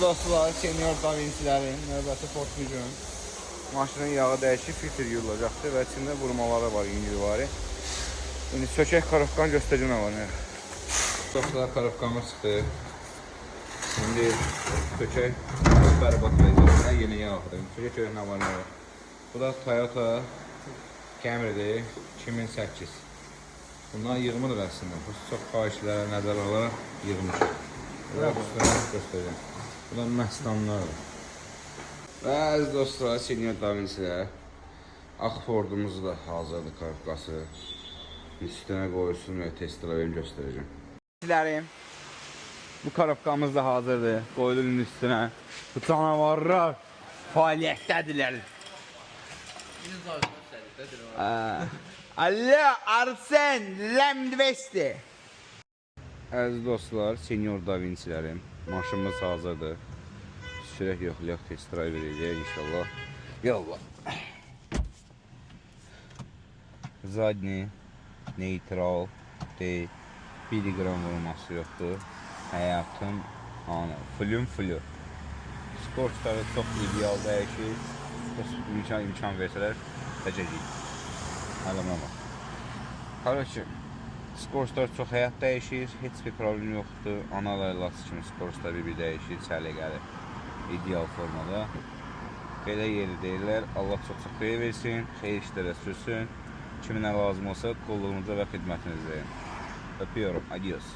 Dostlar, Senior Da Vinci'lərin növbəti Ford Fusion maşının yağı dəyişib, filtr yuyulacaqdır və içində vurmaları var, yüngülvari. İndi sökək korobkanı, göstərəcəm nə var, nə yox. Dostlar, korobkamız çıxdı. İndi sökək, bərbad vəziyyətində yeni yağ axıdır. Sökək görək nə var, nə yox. Bu da Toyota Camry'dir, 2008. Bunlar yığmıdır əslində. Bu çox xahişlərə nəzər alaraq yığmışıq. Bura üstünə göstərəcəm. Bu da məstanlardır. Və əziz dostlar, Senior Da Vinci'lər, Ağ Fordumuz da hazırdır, korobkası. Üstünə qoyulsun və test drive göstərəcəm. Sizlərim, bu korobkamız da hazırdır. Qoyulur üstünə. Bu canavarlar fəaliyyətdədirlər. Alo, Arsen, Lem 200. Əziz dostlar, Senior Da Vinci'lərim, maşınımız hazırdır. Sürək yoxlayaq, test drive edəcək inşallah. Yallah. Zadni, neytral, deyil. 1 qram vurması yoxdur. Həyatın anı. Flüm flü. Skorçları çox ideal dəyişir. İmkan versələr, təcəcəyik. Hələ mənə bax. Qardaşım, Skorçlar çox həyat dəyişir, heç bir problem yoxdur. Ana əlası kimi skorçlar bir-bir dəyişir, səliqəli, ideal formada. Belə yeri deyirlər. Allah çox-çox xeyir versin, xeyir işlərə sürsün. Kiminə lazım olsa qulluğunuzda və xidmətinizdəyim. Öpüyorum. Adios.